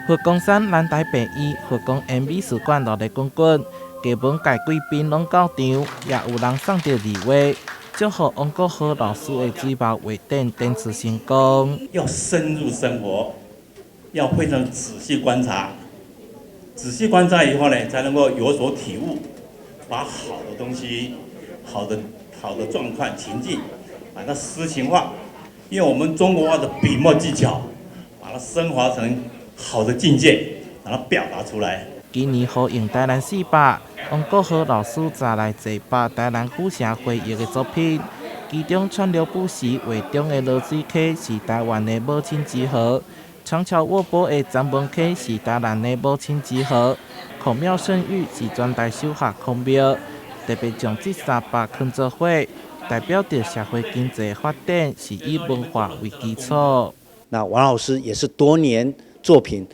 佛光山南台病院、佛光岩美術館熱鬧滾滾，藝文界貴賓攏到場，也有人送著禮物，祝賀王國和老師的水墨畫展展出成功。要深入生活，要非常仔細觀察，仔細觀察以後呢，才能夠有所體悟，把好的東西、好的狀況情境，把它詩情化，用我們中國畫的筆墨技巧，把它升華成好的境界，把它表達出來。今年呼應台南400，王國和老師帶來坐百台南府城回憶的作品，其中川流不息畫中的濁水溪是台灣的母親之河，長橋臥波的鏨文溪是台南的母親之河，孔廟聖域是全台首座孔廟，特別將這300囥做伙，代表著社會經濟發展是以文化為基礎。那王老師也是多年作品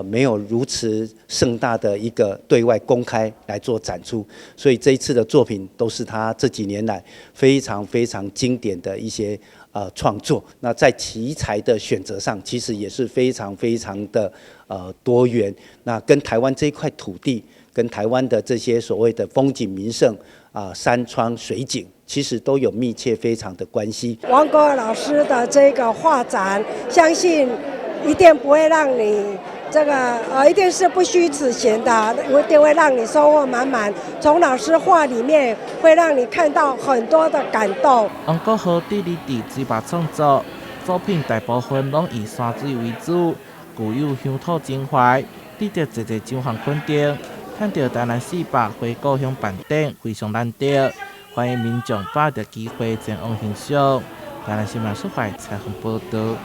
沒有如此盛大的一個對外公開來做展出，所以這一次的作品都是他這幾年來非常非常經典的一些創作。那在題材的選擇上，其實也是非常非常的多元。那跟台灣這塊土地，跟台灣的這些所謂的風景名勝啊、山川水景，其實都有密切非常的關係。王國和老師的這個畫展，相信一定不會讓你這個一定是不虛此行的，一定會讓你收穫滿滿。從老師畫裡面，會讓你看到很多的感動。王國和致力佇水墨創作，作品大部分攏以山水為主，具有鄉土情懷，得到濟濟獎項肯定。趁著台南400回故鄉辦展，非常難得，歡迎民眾把握機會前往欣賞。台南新聞蘇懷採訪報導。